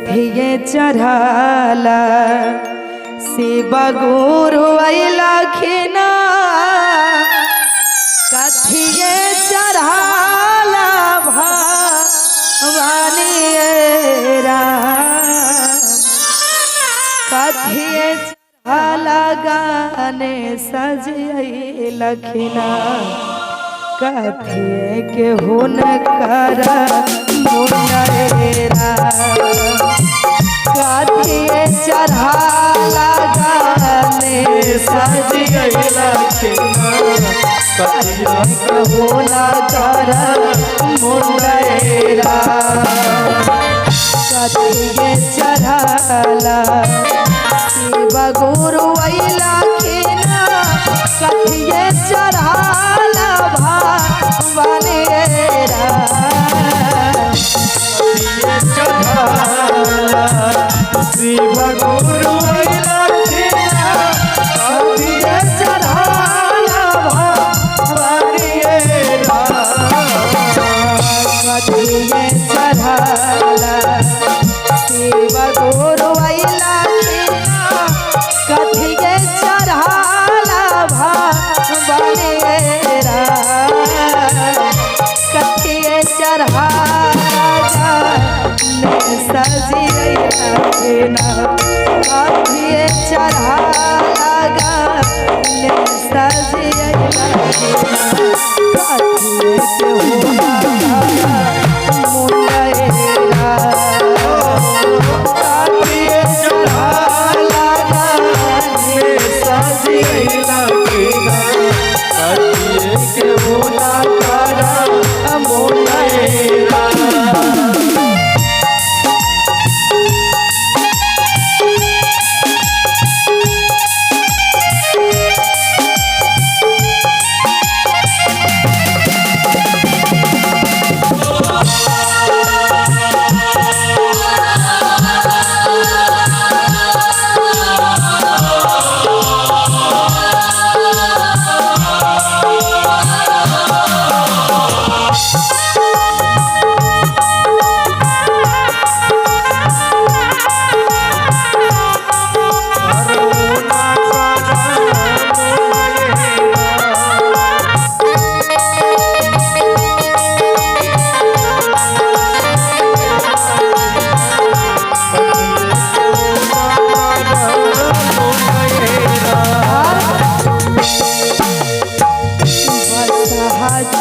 कथिए चढ़ाला शिव गुरु अइलखिना कथिए चढ़ाला भवानी राम कथिए चढ़ाला गाने सजलखिना कथिए के हुनकर मुंडेरा कथिए चढ़ाला गाने सजलखिना कथिए के हुनकर मुंडेरा कथिए चढ़ाला शिव गुरु अइलखिना कथिए चढ़ाला भवानी शिव गुरु अइलखिना कथिए चढ़ाला भवानी कथिए चढ़ाला शिव गुरु अइलखिना कथिए चढ़ाला भवानी कथिए चढ़ाला सजिलखिना कथिए चढ़ाला गाने सजिलखिना कथिए के हुनकर मुंडेरा कथिए चढ़ाला गाने सजिलखिना कथिए के हुनकर मुंडेरा।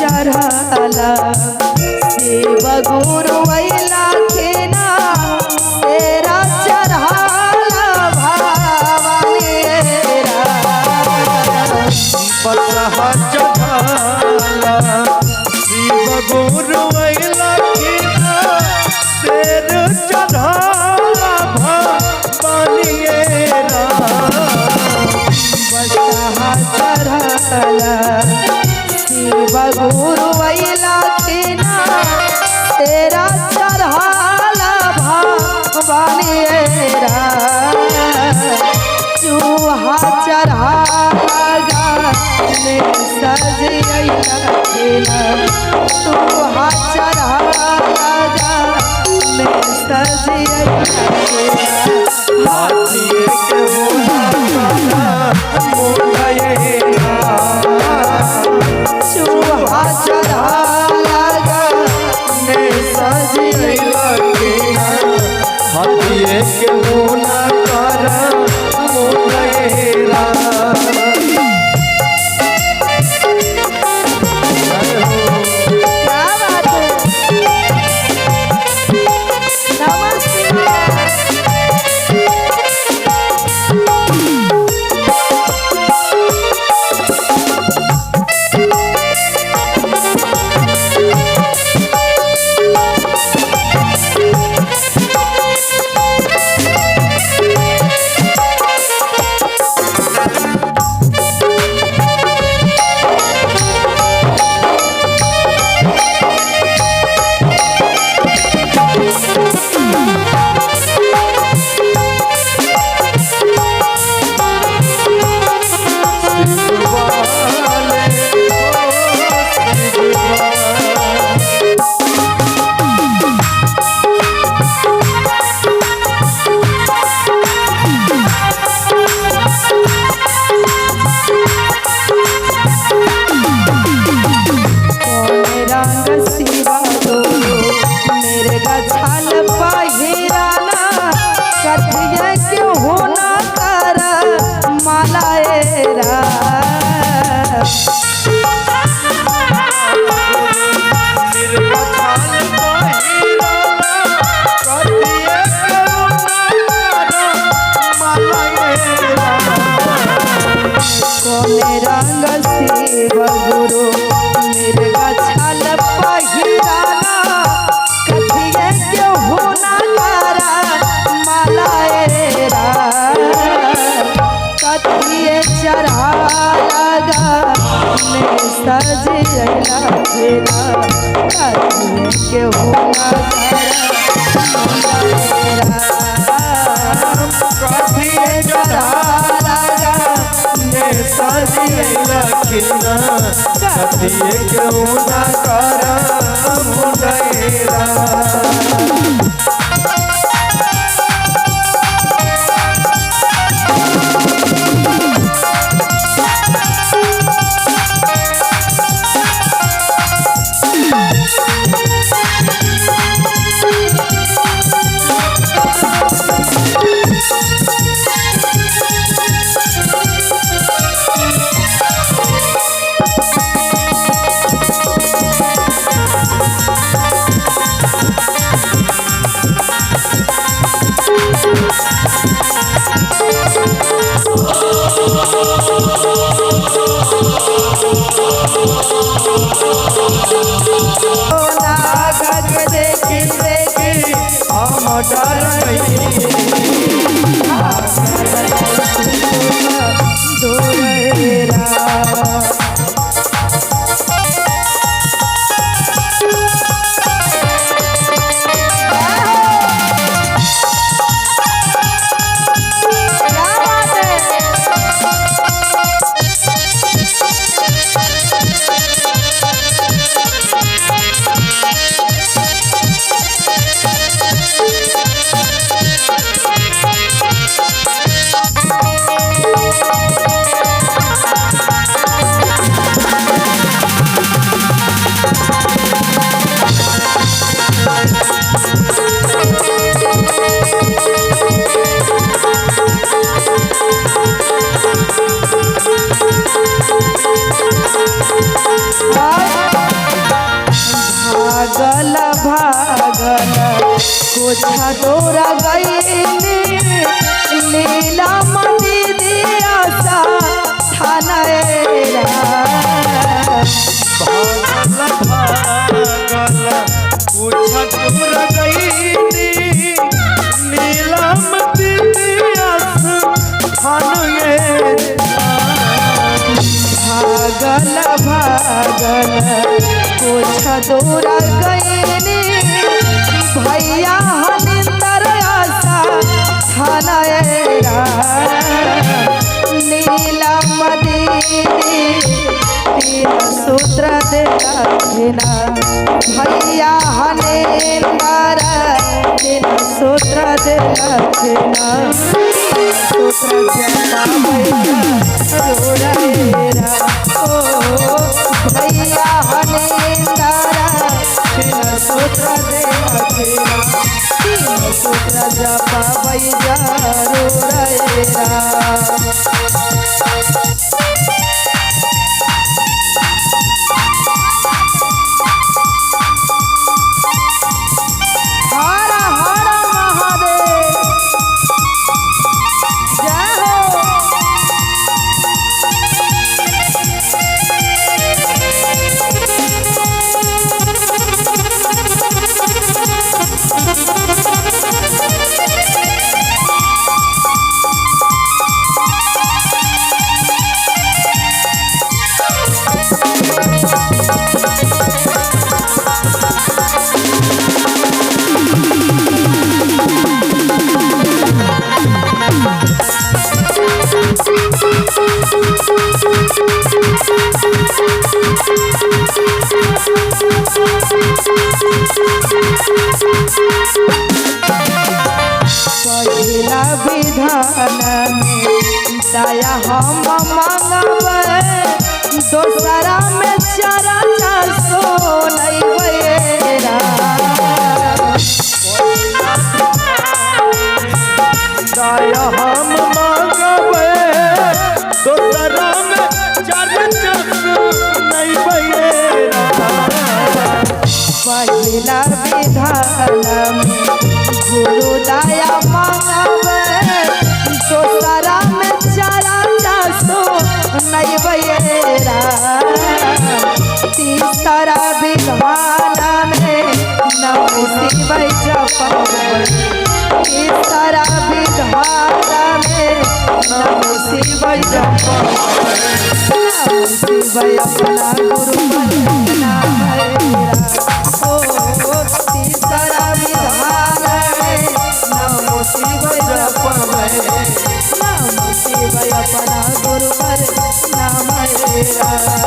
चढ़ाला शिव गुरु अइलखिना तेरा चढ़ाला भवानी बसहा चढ़ाला शिव गुरु अइलखिना शेर चढ़ाला भवानी बसहा चढ़ाला शिव गुरु अइलखिना तेरा चढ़ाला भवानी चूहा चढ़ाला गाने सजलखिना चूहा चढ़ाला गाने सजलखिना हाथिए के हुनकर मुंडेरा चूहा चढ़ाला गाने सजिलखिना हाथिए के हुनकर मुंडेरा। क्या बात है। नमस्ते। शिव गुरु मेरे छल पहिराना कथिए के होना तारा माला एरा कथिए चढ़ा लगा ने सजियला खेला कथिए के होना तारा माला एरा कथिए चढ़ा लगा ने सजियला खिना कथिए क्यों ना करा मुंडेरा। नागक देखी देखी हम डर गई दोरा। क्या बात है। भागल भागल कोछा तोरा गईली लीला मती दिया सा थाना भागल भागल कुछ दूर गईली नीलम दिदियस थान ये। भागल भागल कोछा तोरा गईली भैया हनिंदर आशा थाना नीला मदीनी तीन सूत्र देना भैया हनिंदर तीन सूत्र देना सूत्र जपा भैया रो ओ भैया हनिंदर तीन सूत्र देना तीन सूत्र जपा भैया रो रा। हर हर महादेव जय हो। पहिला विधान में दया हम मांगब दोसरा में चरा सोनैबेरा। दया हम मांगबे दोसरा में चर्चा नहीं बयेरा। पहिला विधान में गुरु दया मांगब दोसरा में चरा सोनैबेरा। तीसरा विधान में नमो शिव जपबै, नमो शिव अपना गुरु पर नाम मेरा। ओ तीसरा विधान में नमो शिव जपबै, नमो शिव अपना गुरु पर नाम मेरा।